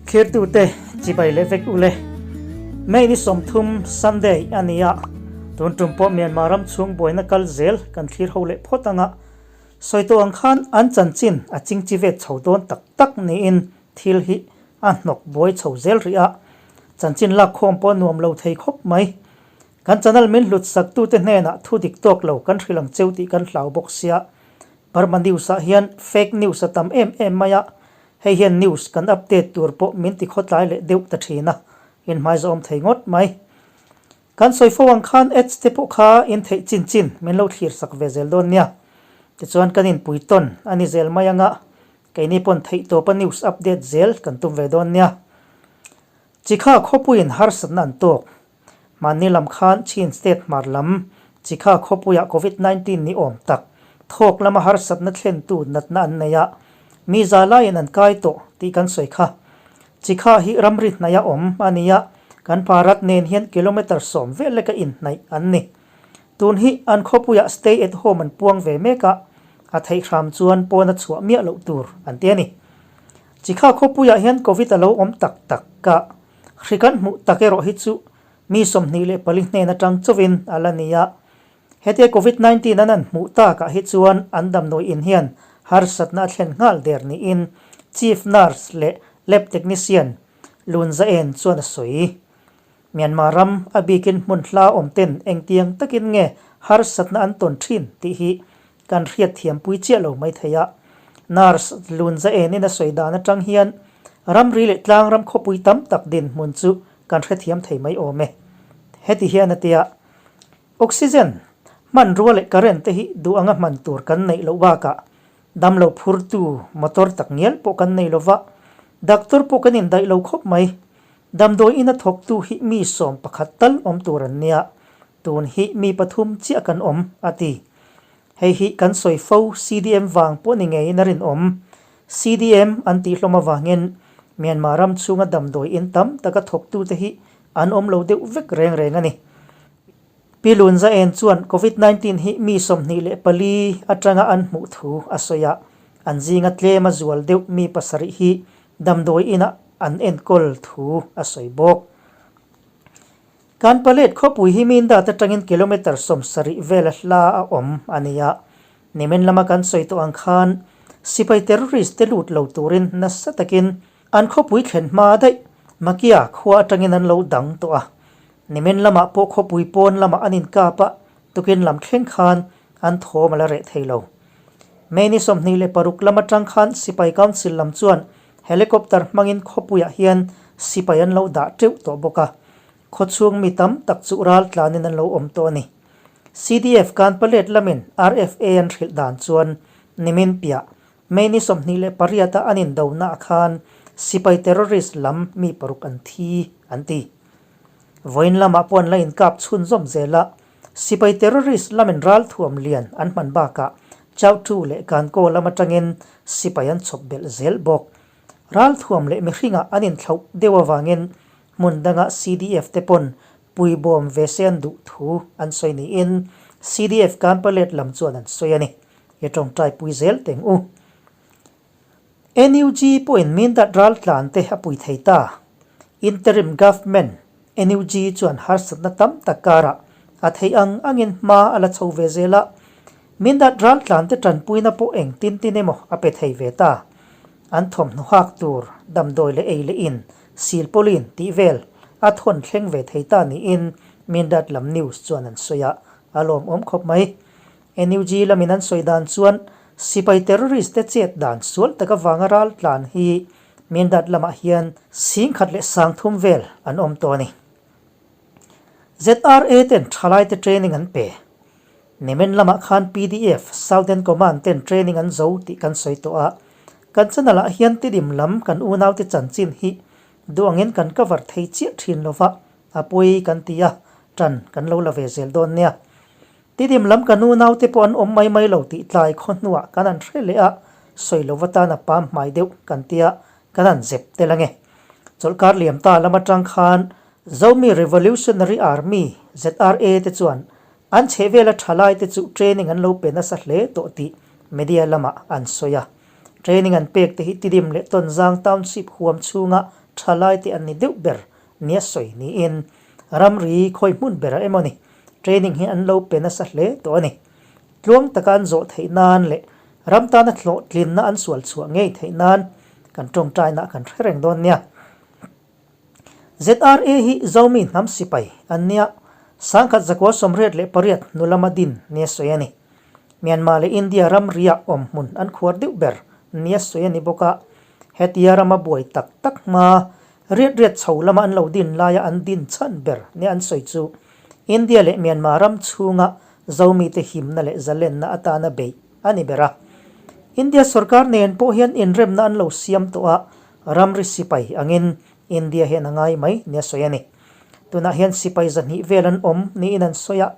Thirtute chibai leh vek ule. May ni 30 Sunday a ni a, tun tum pawh Myanmar ram chhung buaina kal zel kan thlir ho leh phawt anga sawi tawh ang khan an chanchin a chingchi vet chho dawn tak tak niin thil hi a hnawk buai chho zel rih a, chanchin lak khawm pawh nuam lo thei khawp mai. Kan channel min hlut sak tute hnenah thu dik tawk lo kan hrilh ang cheu tih kan hlau bawk sia. Burma news ah hian fake news a tam em em mai a, hei hian news kan update tur pawh min ti khawtlai leh deuh ta thin a, inhmaizawm thei ngawt mai. Kan sawi fo ang khan ads te pawh kha in theih chin chin min lo thlir sak ve zel dawn nia. Tichuan kan inpui tawn a ni zel mai anga, keini pawn theihtawpa news update zel kan tum ve dawn nia. Chikha khawpuiin harsatna an tawk. Mahni lam khan Chin State hmar lam Chikha khawpuiah Covid 19 ni awm tak thawk lama harsatna thlentu natna an nei a, mi za laiin an kai tawh tih kan sawi kha. Chikha hi ramri hnaih a awm a ni a, kan Bharat nen hian kilometre 10 vel leka inhnaih an ni. Tun hi an khawpuiah stay at home an puang ve mek a, a theih hram chuan pawn a chhuah miah loh tur an ti a ni. Chikha khawpuiah hian Covid a lo awm tak tak a. Hri kan hmuh tak erawh hi chu mi 24 hnen atang chauhin a la ni a. Hetia Covid 19 an an hmuh takah hi chuan an damdawi in hian harsatna a thlen nghal der niin Chief Nurse leh Lab Technician Lun Zaen chuan a sawi. Myanmar ram a bikin hmun hla awm ten engtiang takin nge harsatna an tawn thin tih hi kan hriat thiampui chiah lo mai thei a. Nurse Lun Zaen in a sawi dan atang hian ramri leh tlang ram khawpui tam tak dinhmun chu kan hrethiam thei mai awm e. Heti hian a tia, Oxygen, hmanrua leh current te hi duh anga hman tur kan neih loh bakah damlo phurtu motor tak ngial pawh kan nei lova, doctor pawh kan indaih lo khawp mai. Damdawi ina thawktu hi mi 11 tal awm tur an nia, tun hi mi pathum chiah kan awm, a ti. Hei hi kan sawi fo CDM vang pawh ni ngeiin a rinawm. CDM an tih hlawm avangin Myanmar ram chhunga damdawi in tam taka thawktute hi an awm lo deuh vek reng reng a ni. Pi Lun Zaen chuan Covid 19 hi mi 24 atanga an hmuh thu a sawi a, an zinga tlem a zual deuh mi pasarih hi damdawi inah an enkawl thu a sawi bawk. Kan palet khawpui hi Mindat atangin kilometre 70 vela hla a awm a ni a. Nimin lama kan sawi tawh ang khan sipai terrorist te lut lo turin nasa takin an khawpui thlen hma daih Makia khua atangin an lo dang tawh a. Nimin lamah pawh khawpui pawn lamah an inkap a, tukin lam thleng khan an thawm a la reh thei lo. May ni 26 lam atang khan sipai council lam chuan helicopter hmangin khawpuiah hian sipai an lo dah teuh tawh bawk a. Khawchhung mi tam tak chu ral tlanin an lo awm tawh a ni. CDF kan palet lamin RFA an hrilh dan chuan nimin piah May ni 28 a an indonaah khan sipai terrorist lam mi paruk an thi an ti. Vawiin lamah pawh an la inkap chhunzawm zel a, sipai terrorist lamin ralthuam lian an hman bakah Chautu leh Kankaw lam atangin sipai an chhawp belh zel bawk. Ralthuam leh mihringah an inthlauh deuh avangin hmun danga CDF te pawn puibawm ve se an duh thu an sawi niin CDF Kanpalet lam chuan an sawi a ni. I tawngtai pui zel teng u. NUG pawhin Mindat raltlan te a pui thei ta. Interim Government, NUG, chuan harsatna tam tak karah a theih ang angin hma a la chho ve zel a. Mindat raltlan te tanpuina pawh eng tin tin emaw a pe thei ve ta. An thawmhnaw hak tur, damdawi leh ei leh in, silpawlin tih vel a thawn thleng ve thei ta niin Mindat lam news chuan an sawi a, a lawmawm khawp mai. NUG lamin an sawi dan chuan sipai terrorist te chet dan sual tak avanga ral tlan hi Mindat lamah hian 10,030 vel an awm tawh a ni. ZRA ten thalai te training an pe. Nimin lamah khan PDF Southern Command ten training an zo tih kan sawi tawh a, kan channel ah hian tidim lam kan unaute chanchin hi duangin kan cover thei chiah thin lova a pawi kan ti a, tan kan lo la ve zel dawn nia. Tidim lam kan unaute pawh an awm mai mai lo tih tlai khaw hnuah kan an hre leh a, sawi lova tan a pam hmai deuh kan tia kan an zep tel ange. Chawlhkar liam ta lam atang khan Zomi Revolutionary Army, ZRA, te chuan an chhehvela thalai te chu training an lo pe nasa hle tawh tih media lamah an sawi a. Training an pek te hi Tidim leh Tonzang Township huam chhunga Thalai te an ni deuh ber nia sawi niin ramri khawi hmun berah emaw ni training hi an lo pe nasa hle tawh a ni. Tluang taka an zawh theih nan leh ram tana hlawhtlinna an sual chhuah ngei theih nan kan tawngtaina kan hre reng dawn nia. ZRA hi Zomi hnam sipai an nia, sangkhat zakua 88 hnu lama din nia sawi a ni. Myanmar leh India ramriah awm hmun an khuar deuh ber nia sawi a ni bawk a, hetia rama buai tak tak hma riat riat chho lama an lo din laia an din chhan ber nia an sawi chu India leh Myanmar ram chhunga Zomite himna leh zalenna atana beih a ni ber a. India sorkar nen pawh hian inremna an lo siam tawh a, ramri sipai angin India hian a ngai mai nia sawi a ni. Tunah hian sipai 200 vel an awm niin an sawi a,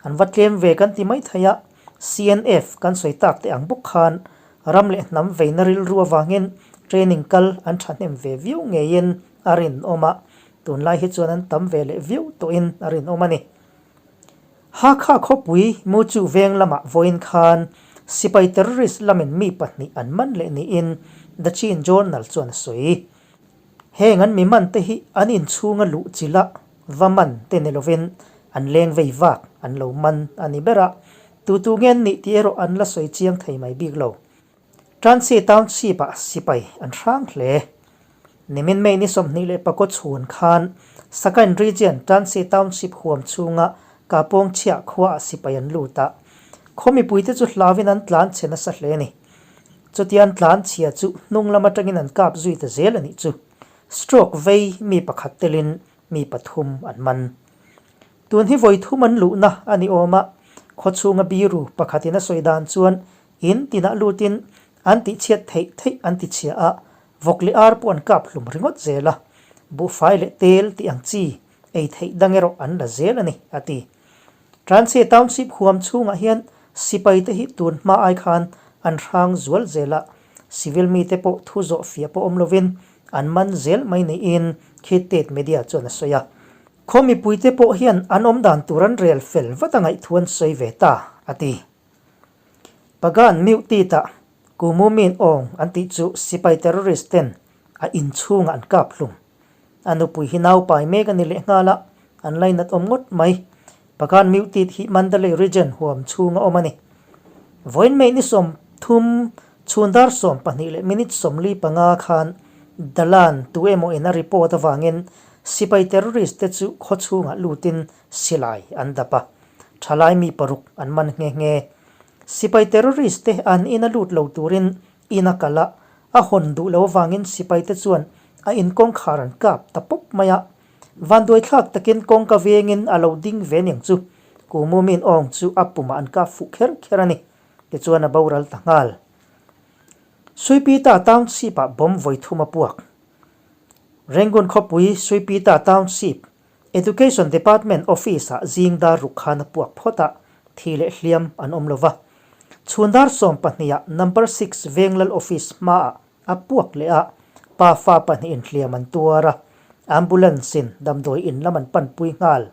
an va tlem ve kan ti mai thei a, CNF kan sawi tak teh ang bawk khan ram leh hnam veina rilru avangin training kal an thahnem ve viau ngeiin a rinawm a, tunlai hi chuan an tam ve leh viau tawhin a rinawm a ni. Hakha khawpui Muchu veng lamah vawiin khan sipai terrorist lamin mi pahnih an man leh niin The Chin Journal chuan a sawi. Heng an mi man te hi an inchhunga luh chila va man te ni lovin an leng vei vak an lo man a ni ber a, tu tu nge an nih tih erawh an la sawi chiang thei mai bik lo. Transi Township-ah sipai an hrang hle. Nimin May ni 24 chhun khan Sakain Region Transi Township huam chhunga Kapawng chhiah khuaah sipai an lut a, khaw mipuite chu hlauin an tlan chhe nasa hle a ni. Chutia an tlan chhia chu hnung lam atangin an kap zui ta zel a nih chu. Stroke vei mi pakhat telin mi pathum an man. Tun hi vawi thum an luhna a ni awm a, khaw chhunga biru pakhatin a sawi dan chuan In tinah lutin an tihchhiat theih theih an ti chhia a, vawk leh ar pawh an kap hlum ringawt zel a, buhfai leh tel tih ang chi ei theih dang erawh an la zel a ni, a ti. Transe Township huam chhungah hian sipai te hi tun hma ai khan an hrang zual zel a, civil mite pawh thu zawh fiah pawh awm lovin an man zel mai niin Khit Media chuan a sawi a. Khaw mipuite pawh hian an awm dan tur an rel fel vat a ngaihthu an sawi ve ta, a ti. Pagan Myu Tit-ah Kumu Min Aung an tih chu sipai terrorist ten a inchhungah an kap hlum. A nupui hi nau pai mek a ni lehnghal a, an lainat awm ngawt mai. Pagan Myu Tit hi Mandalay Region huam chhunga awm a ni. Vawiin May ni 30 chhun dar 12 leh minute 45 khan Dalan tu emaw in a report avangin sipai terrorist te chu khaw chhungah lutin silai an dap a. Thalai mi paruk an man nghe nghe. Sipai terrorist te an ina lut lo turin in a kal a, a hawn duh lo avangin sipai te chuan a in kawngkhar an kap ta pawp mai a. Vanduai thlak takin kawngka vengin a lo ding ve niang chu. Kumu min awng chu a pumah an kap fuh kher kher a ni. Tichuan a boral ta nghal. Suipita Township-ah bomb vawi thum a puak. Rangoon khawpui Suipita Township Education Department Office-ah zing dar ruk khan a puak phawt a, thi leh hliam an awm lo va. Chhun dar 12 ah Number Six Venglal Office hmaah a puak leh a, pa fa pahnihin hliam an tuar a, Ambulance-in damdawi in lam an panpui nghal.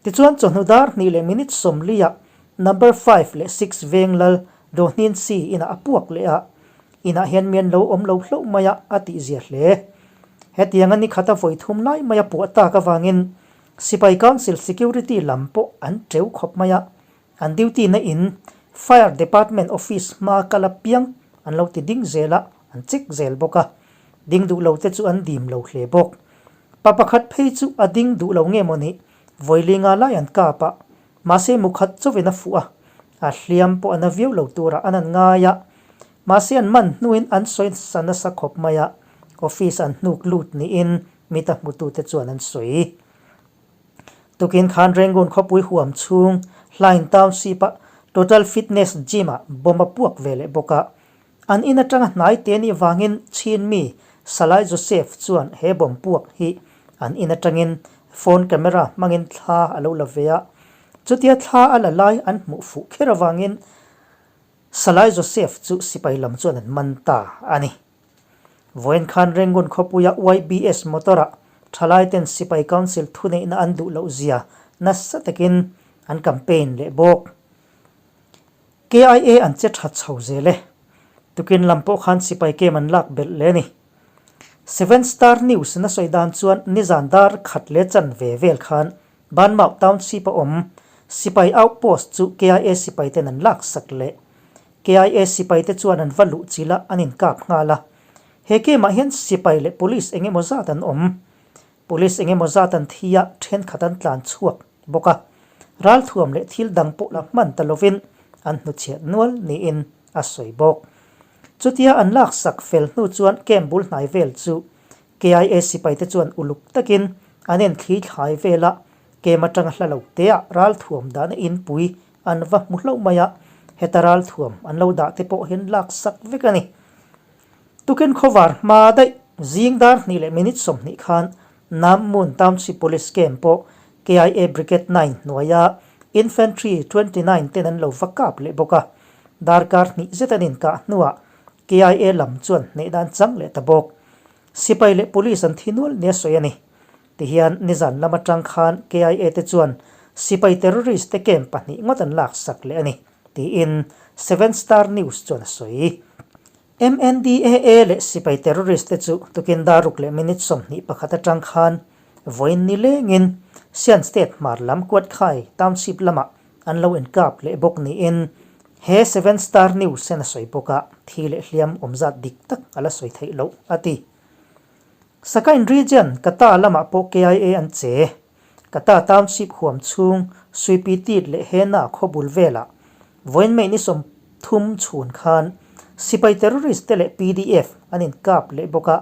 Tichuan chawhnu dar hnih leh minute 40 ah Number Five leh Six Venglal Dawhnin Si inah a puak leh a, Inah hian mi an lo awm lo hlauh mai a, a tihzia hle. Hetianga ni khata vawi thum lai maia puah tak avangin Sipai Council Security lam pawh an teu khawp mai a, an duty na in Fire Department Office hma kal apiang an lo ti ding zel a, an check zel bawk a. Ding duh lo te chu an dim lo hle bawk. Pa pakhat phei chu a ding duh lo nge maw ni, vawi linga lai an kap a, mahse mukhat chauhin a fuh a, a hliam pawh a na viau lo turah an an ngai a, Mahse an man hnuin an sawi sa nasa khawp mai a, office an hnuk lut niin mita hmutute chuan an sawi. Tukin khan Rangoon khawpui huam chhung Hlain Township-a Total Fitness Gym-ah bomb a puak ve leh bawk a. An in atanga hnai te nih vangin Chin mi Salai Joseph chuan he bomb puak hi an in atangin phone camera hmangin thla a lo la ve a. Chutia thla a la lai an hmuh fuh kher avangin Salai Joseph chu sipai lam chuan an man ta a ni. Vawiin khan Rangoon khawpuia YBS motor-ah thalaiten sipai council thuneihna an duh loh zia nasa takin an campaign leh bawk. KIA an che tha chho zel e. Tukin lam pawh khan sipai kem an lak belh leh a ni. Seven Star News in a sawi dan chuan nizan dar khat leh chanve vel khan Banmau Township a awm sipai outpost chu KIA sipai ten an laksak leh KIA sipai te chuan an va luh chilh a an inkap nghal a. He game ah hian sipai leh police eng emaw zat an awm. Police eng emaw zat an thi a, thenkhat an tlan chhuak bawk a. Ralthuam leh thil dang pawh la hman ta lovin an hnuchhiah nual niin a sawi bawk. Chutia an laksak fel hnu chuan camp bul hnai vel chu KIA sipai te chuan uluk takin an en thli thlai vel a, camp atanga hla lo teah ralthuam dahna inpui an va hmu hlauh mai a, heta ralthuam an lo dah te pawh hian laksak vek a ni. Tukin khawvar hma daih zing dar hnih leh minute 20 khan Nammun Township Police Camp pawh KIA Brigade 9 hnuaia Infantry 29 ten an lo va kap leh bawk a, darkar hnih zet an inkah hnuah KIA lam chuan hneh dan chang leh ta bawk. Sipai leh Police an thi nual nia sawi a ni. Tihian nizan lam atang khan KIA te chuan sipai terrorist te camp pahnih ngawt an laksak leh a ni, tiin Seven Star News chuan a sawi. MNDAA leh sipai terrorist te chu tukin daruk leh minute 21 atang khan vawiin ni lengin Sian State hmar lam Kuatkhai Township lamah an lo inkap leh bawk niin he Seven Star News hian a sawi bawk a, thi leh hliam awm zat dik tak a la sawi theih loh a ti. Sakain Region, Kata lamah pawh KIA an che. Kata Township huam chhung Suipitit leh Hena khaw bul velah vawiin May ni 30 chhun khan sipai terrorist te leh pdf an inkap leh bawk a,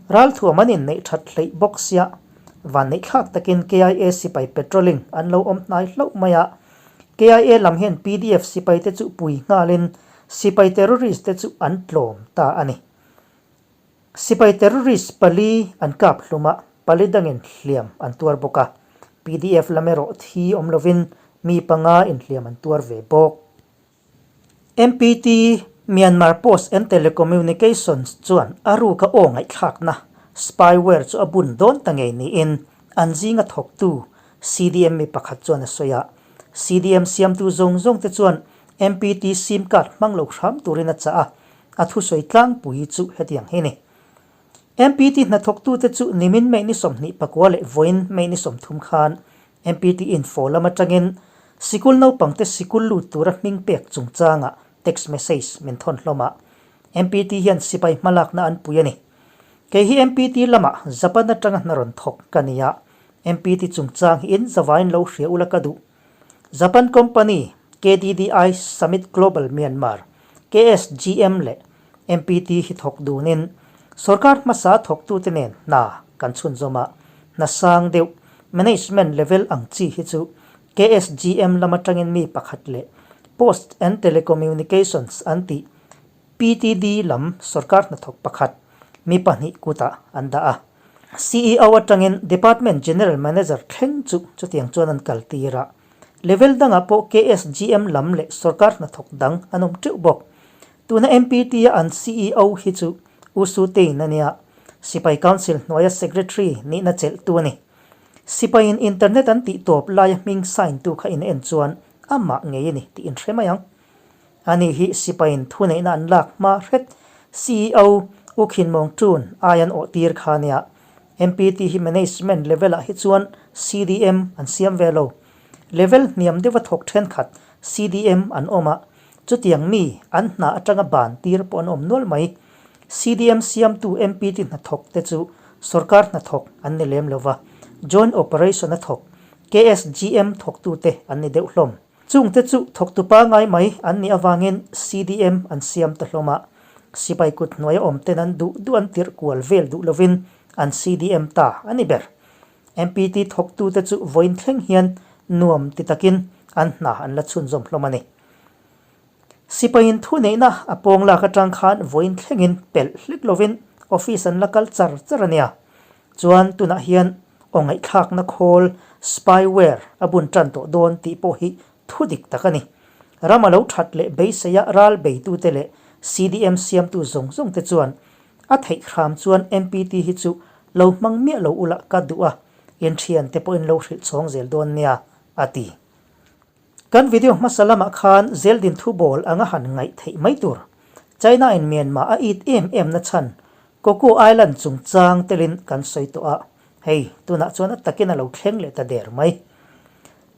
ralthuam an inneih that hleih bawk sia vanneihthlak takin KIA sipai patrolling an lo awm hnai hlauh mai a. KIA lam hian pdf sipai te chu pui nghalin sipai terrorist te chu an tlawm ta a ni. Sipai terrorist pali an kap hlum a, pali dangin hliam an tuar bawk a. Pdf lam erawh thi awm lovin mi panga inhliam an tuar ve bawk. MPT, Myanmar Post and Telecommunications, chuan a ruka aw ngaihthlakna, spyware, chu a bun dawn ta ngei niin an zinga thawktu CDM mi pakhat chuan a sawi a. CDM siamtu zawng zawngte chuan MPT sim card hmang lo hram turin a chah a, A thusawi tlangpui chu hetiang hi ni. MPT hnathawktute chu nimin May ni 29 leh vawiin May ni 30 khan MPT info lam atangin sikul naupangte sikul lut tura hming pek chungchangah text message min thawn hlawm a. MPT hian sipai hmalakna an pui a ni. Kei hi MPT lamah Japan atanga hna rawn thawk ka ni a, MPT chungchang hi in zavain lo hria ula ka duh. Japan company KDDI Summit Global Myanmar, KSGM, leh MPT hi thawk dunin sorkar hmasa thawktute nen hna kan chhunzawm a, hna sang deuh, management level ang chi hi chu KSGM lam atangin mi pakhat leh Post and Telecommunications an tih PTD lam sorkar hnathawk pakhat mi pahnih kutah an dah a. CEO atangin Department General Manager thleng chu chutiang chuan an kal tir a. Level dangah pawh KSGM lam leh sorkar hnathawk dang an awm teuh bawk. Tuna MPT-a an CEO hi chu U Su Tein a nia, Sipai Council hnuaia Secretary nihna chelhtu a ni. Sipaiin internet an tih tawp laia hming sign tu kha in en chuan amah ngei a ni tih in hre mai ang. Ani hi sipaiin thuneihna an lak hma hret CEO U Khin Maung Tun ai an awh tir kha nia. MPT hi management level ah hi chuan CDM an siam ve lo. Level hniam deuha thawk thenkhat CDM an awm a, chutiang mi an hna atanga ban tir pawh an awm nual mai. CDM siamtu MPT hnathawk te chu sorkar hnathawk an ni lem lova, joint operation a thawk KSGM thawktute an ni deuh hlawm. Chungte chu thawktu pangai mai an nih avangin CDM an siam ta hlawm a, sipai kut hnuaia awm ten an duh duh an tirh kual vel duh lovin an CDM ta a ni ber. MPT thawktute chu vawiin thleng hian nuam ti takin an hna an la chhunzawm hlawm a ni. Sipaiin thuneihna a pawng lak atang khan vawiin thlengin pelh hlek lovin office an la kal char char a nia. Chuan tunah hian aw ngaihthlakna khawl, spyware, a bun tan tawh dawn tih pawh hi thu dik tak a ni. Ram a lo that leh beiseia ral beitute leh CDM siamtu zawng zawng te chuan a theih hram chuan MPT hi chu lo hmang miah lo ula ka duh a, inthian te pawhin lo hrilh chhawng zel dawn nia, a ti. Kan video hmasa lamah khan zeldin thu bawl anga han ngaih theih mai tur. China in Myanmar a it em em na chhan. Coco Island chungchang telin kan sawi tawh a, hei tunah chuan a takin a lo thleng leh ta der mai.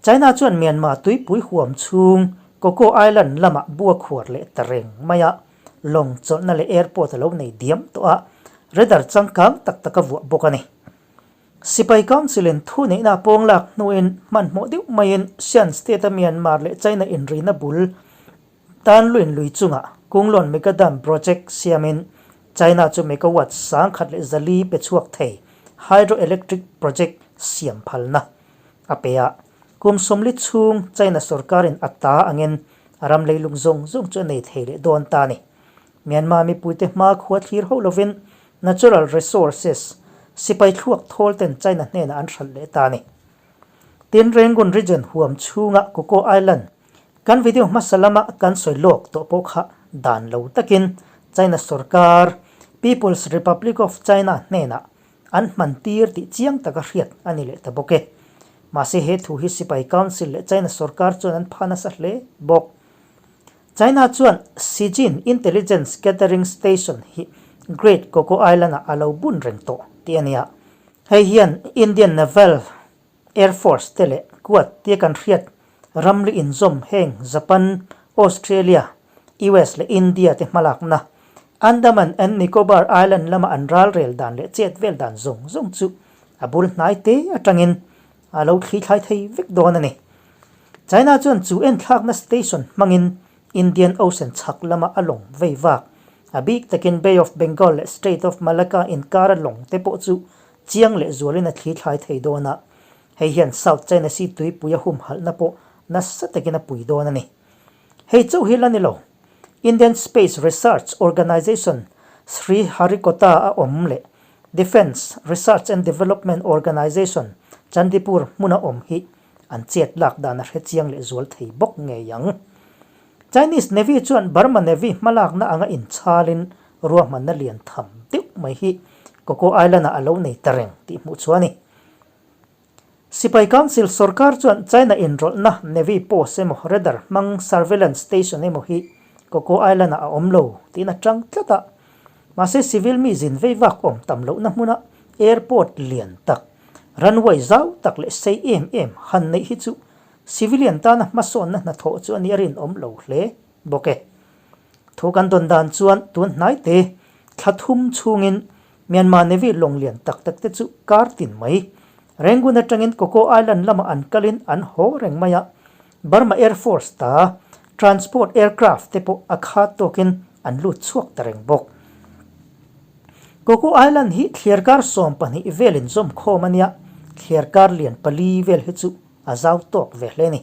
China chuan Myanmar tuipui huam chhung Coco Island lamah bua khuar leh ta reng mai a, lawng chawlhna leh airport a lo nei diam tawh a, radar changkang tak tak a vuah bawk a ni. Sipai Council-in thuneihna a pawng lak hnuin hmanhmawh deuh maiin Shan State-a Myanmar leh China inrina bul Tan luin lui chungah Kunglon Mega Dam project siamin China chu megawatt 1104 pe chhuak thei hydroelectric project siam phalna a pe a. Kum 40 chhung China sorkarin a ta angin a ram leilung zawng zawng chu a nei thei leh dawn ta a ni. Myanmar mipuite hma khua thlir ho lovin natural resources sipai thluak thawl ten China hnenah an hralh leh ta a ni. Tin, Rangoon region huam chhunga Coco Island Kan video hmasa lama kan sawi lawk tawh pawh kha dan lo takin China sorkar, People's Republic of China hnenah an hman tir tih chiang taka hriat a ni leh ta bawk e. Mahse he thu hi Sipai Council leh China sorkar chuan an pha nasa hle bawk. China chuan Xijin Intelligence Gathering Station hi Great Coco Island-ah a lo bun reng tawh tih a nia. Hei hian Indian Naval Air Force te leh Quad tia kan hriat ramri inzawm heng Japan, Australia, US leh India te hmalakna Andaman and Nicobar Island lama an ralrel dan leh chet vel dan zawng zawng chu a bul hnai te atangin a lo thli thlai thei vek dawn a ni. China chuan chu enthlakna station hmangin Indian Ocean chhak lama a lawng vei vak a bik takin Bay of Bengal leh Strait of Malacca inkara lawng te pawh chu Chiang leh zualin a thli thlai thei dawn a, hei hian South China Sea tuipui a humhalhna pawh nasa takin a pui dawn a ni. Hei chauh hi la ni lo, Indian Space Research Organisation Sriharikota a awm leh Defence Research and Development Organisation Chandipur hmuna awm hi an chet lak dan a hre chiang leh zual thei bawk ngei ang. Chinese Navy chuan Burma Navy hmalakna anga inchalin ruahmanna lian tham deuh mai hi Coco Island-ah a lo nei ta reng tih hmuh chu a ni. Sipai Council sorkar chuan China inrawlhna Navy post emaw radar hmang surveillance station emaw hi Coco Island-ah a awm lo tiin a tang tlat a. Mahse civil mi zin vei vak awm tam lohna hmuna airport lian tak, runway zau tak leh sei em em han neih hi chu civilian tana hmasawnna hnathawh chu a nih a rinawm lo hle bawk e. Thu kan dawn dan chuan tun hnai te thla thum chhungin Myanmar Navy lawng lian tak tak te chu kar tin mai. Rangoon atangin Coco Island lamah an kalin an haw reng mai a, Burma Air Force ta transport aircraft te pawh a khat tawkin an lut chhuak ta reng bawk. Coco Island hi thliarkar 12 velin zawm khawm a nia, thliarkar lian pali vel hi chu a zau tawk ve hle a ni.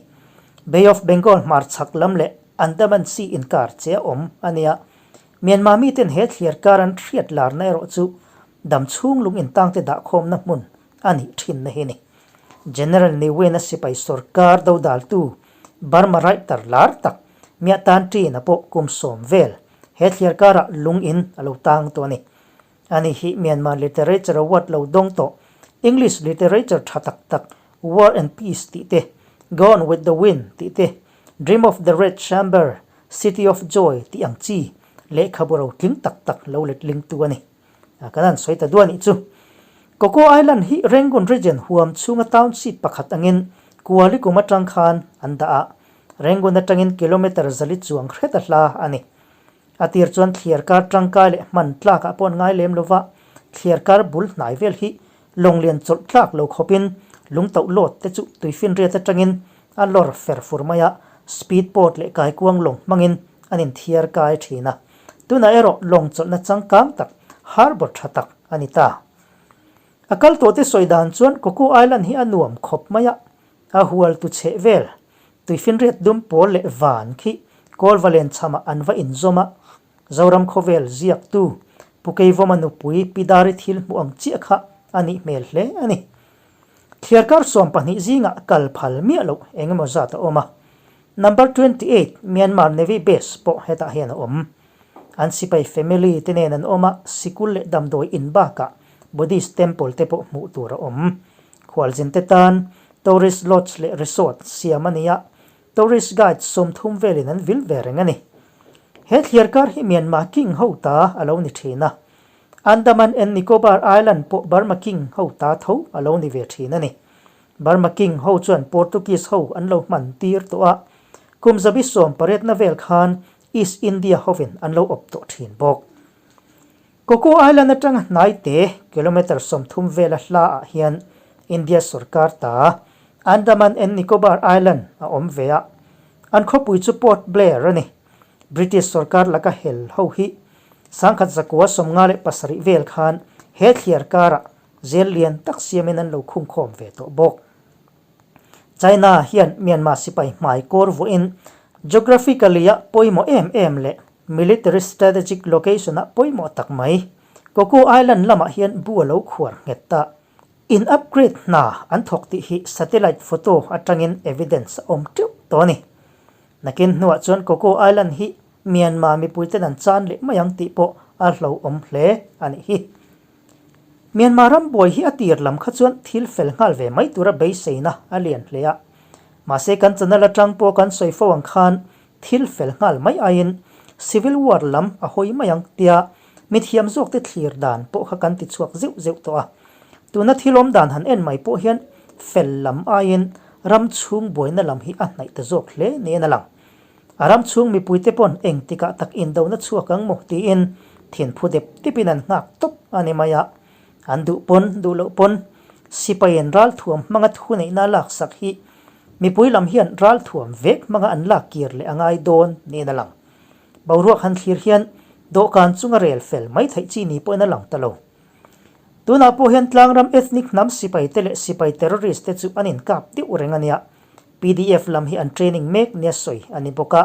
Bay of Bengal hmarchhak lam leh Andaman Sea inkar che a awm a nia. Myanmar miten he thliar kar an hriat larna erawh chu dam chhung lung intangte dahkhawmna hmun a nih thinna hi a ni. General Ne Win-a sipai sorkar dodaltu Burma writer lar tak Mya Tan Ṭin-a pawh kum 10 vel he thliar karah lung in a lo tang tawh a ni. Ani hi Myanmar Literature Award lo dawng tawh English literature tha tak tak War and Peace tih te, Gone with the Wind tih te, Dream of the Red Chamber, City of Joy tih ang chi lehkhabu ro tling tak tak lo let lingtu a ni. Kan han sawi ta duah nih chu. Coco Island hi Rangoon Region huam chhunga township pakhat angin Kuali kum atang khan an dah a, Rangoon atangin kilometre zali chuang hret a hla a ni. A tir chuan thliarkar tangkai leh hman tlakah pawh an ngai lem lova, thliarkar bul hnai vel hi lawng lian chawlh tlak lo khawpin lung tauh lawt te chu tuifinriat atangin a lawr fer fur mai a, speed boat leh kaikuang lawng hmangin an inthiar kai thin a. Tunah erawh lawng chawlhna changkang tak, harbour tha tak a ni ta. A kal tawhte sawi dan chuan Coco Island hi a nuam khawp mai a, a hual tu chheh vel Tuifinriat dum pawl leh van khi Kawlvalen chhamah an va inzawm a, Zoram khawvel ziaktu Pu Keivawma nupui Pi Dari thil hmuh ang chiah kha a nih hmel hle a ni. Thliarkar 12 zingah kal phal miah loh eng emaw zat a awm a. Number 28 Myanmar Navy Base pawh hetah hian a awm. An sipai family te nen an awm a, sikul leh damdawi in bakah Buddhist temple te pawh hmuh tur a awm. Khualzin te tan Tourist Lodge leh Resort siam a ni a, Tourist Guide 30 velin an vil ve reng a ni. He thliarkar hi Myanmar King ho ta a lo ni thin a. Andaman and Nicobar Island pawh Burma King ho ta tho a lo ni ve thin a ni. Burma King ho chuan Portuguese ho an lo hman tir tawh a, kum zabi sawmpariatna vel khan East India hovin an lo awp tawh thin bawk. Coco Island atanga hnai te kilometre 30 vela hla ah hian India sorkar ta Andaman and Nicobar Island a awm ve a, an khawpui chu Port Blair a ni. British sorkar laka hel ho hi 1957 vel khan he thliar karah zel lian tak siamin an lo khungkhawm ve tawh bawk. China hian Myanmar sipai hmai kawr vuahin geographically a pawimawh em em leh military strategic location ah pawimawh tak mai Coco Island lamah hian bu a lo khuar nghet ta. In upgrade hna an thawk tih hi satellite photo atangin evidence a awm teuh tawh a ni. Nakin hnuah chuan Coco Island hi Myanmar mipuiten an chan leh mai ang tih pawh a hlauhawm hle a nih hi. Myanmar ram buai hi a tir lam kha chuan thil fel nghal ve mai tura beiseina a lian hle a. Mahse kan channel atang pawh kan sawi fo ang khan thil fel nghal mai aiin civil war lam a hawi mai ang tia mithiam zawkte thlir dan pawh kha kan ti chhuak zeuh zeuh tawh a. Tuna thil awm dan han en mai pawh hian fel lam aiin ram chhung buaina lam hi a hnaih ta zawk hle niin a lang. A ram chhung mipuite pawn engtikah tak indona chhuak ang maw tiin thinphu dep depin an nghak tawp a ni mai a. An duh pawn, duh loh pawn sipaiin ralthuam hmanga thu neihna a laksak hi mipui lam hian ralthuam vek hmanga an lak kir leh a ngai dawn niin a lang. Boruak han thlir hian dawhkan chunga rel fel mai theih chi ni pawhin a lang ta lo. Tunah pawh hian tlangram ethnic hnam sipaite leh sipai terrorist te chu an inkap deuh reng a nia. Pdf lam hi an training mek nia sawi a ni bawk a,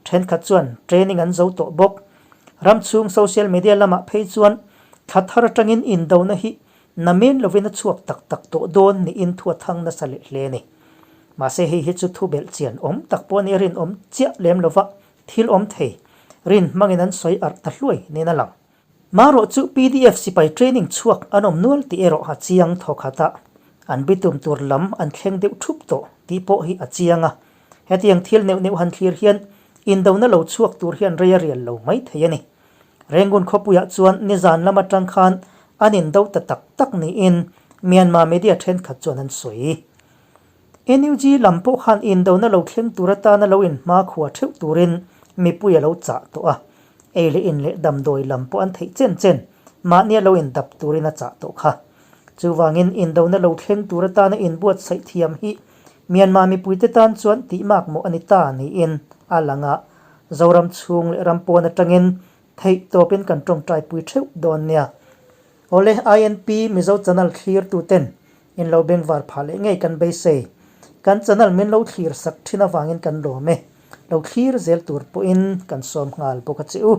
thenkhat chuan training an zo tawh bawk. Ram chhung social media lamah phei chuan thla thar atangin indona hi namen lovin a chhuak tak tak tawh dawn niin thu a thang nasa leh hle a ni. Mahse hei hi chu thu belh chian awm tak pawh nia rinawm chiah lem lova thil awm thei rin hmangin an sawi arh ta hluai niin a lang. Marawh chu pdf sipai training chhuak an awm nual tih erawh a chiang thawkhat a, an bitum tur lam an thleng deuh thup tawh tih pawh hi a chiang a. Hetiang thil neuh neuh han thlir hian indona lo chhuak tur hian rei a rial lo mai thei a ni. Rangoon khawpuiah chuan nizan lam atang khan an indo ta tak tak niin Myanmar media thenkhat chuan an sawi. NUG lam pawh khan indona lo thleng tur atana lo inhmakhua theuh turin mipui a lo chah tawh a, ei leh in leh damdawi lam pawh an theih chen chen mahnia lo indap turin a chah tawh kha. Chuvangin indona lo thleng tur atana inbuatsaih thiam hi Myanmar mipuite tan chuan tihmak mawh a ni ta niin a lang a, Zoram chhung leh ram pawn atangin theih tawpin kan tawngtaipui theuh dawn nia. Awle INP Mizo channel thlirtuten In lo bengvar phah leh ngei kan beisei. Kan channel min lo thlir sak thin avangin kan lawm e. Lo thlir zel tur pawhin kan sawm nghal bawk a che u.